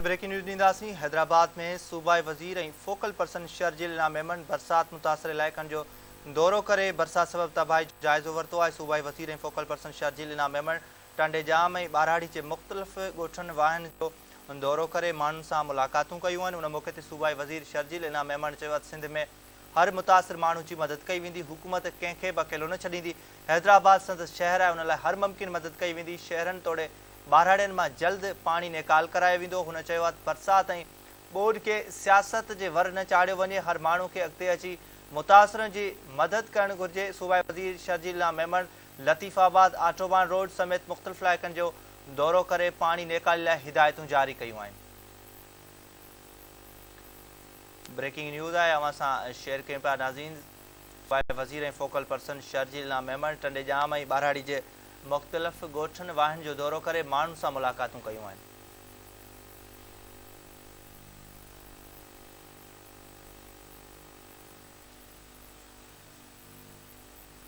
Breaking news ڏينداسين، حيدرآباد ۾ صوبائي وزير ۽ فوڪل پرسن شرجيل انعام ميمڻ برسات متاثر علائقن جو دورو ڪري برسات سبب تباهي جو جائزو ورتو آهي، صوبائي وزير ۽ فوڪل پرسن شرجيل انعام ميمڻ ٽنڊي ڄام ۽ ٻهراڙي جي مختلف ڳوٺن واهن جو دورو ڪري ماڻهن سان ملاقاتون ڪيون آهن، ان موقعي تي صوبائي وزير شرجيل انعام ميمڻ چيو آهي ته سنڌ ۾ هر متاثر ماڻهو جي مدد ڪئي ويندي، حڪومت ڪنهن کي به اڪيلو نه ڇڏيندي، حيدرآباد سندس شهر آهي ان لاء هر ممڪن مدد ڪئي ويندي، شهرن توڙي ٻهراڙين مان جلد پاڻي نيڪال ڪرايو ويندو، هن چيو آهي ته برسات ۽ ٻوڏ کي سياست جي ور نه چاڙهيو وڃي، هر ماڻهو کي اڳتي اچي متاثرن جي مدد ڪرڻ گهرجي، صوبائي وزير شرجيل انعام ميمڻ لطيف آباد، آٽوبان روڊ سميت مختلف علائقن جو دورو ڪري پاڻي نيڪالي لاء هدايتون جاري ڪيون آهن. بريڪنگ نيوز آهي اوهان سان شيئر ڪيون پيا ناظرين صوبائي وزير ۽ فوڪل پرسن شرجيل انعام ميمڻ ٽنڊي ڄام ۽ ٻهراڙي جي مختلف ڳوٺن واهن جو دورو ڪري ماڻهن سان ملاقاتون ڪيون آهن.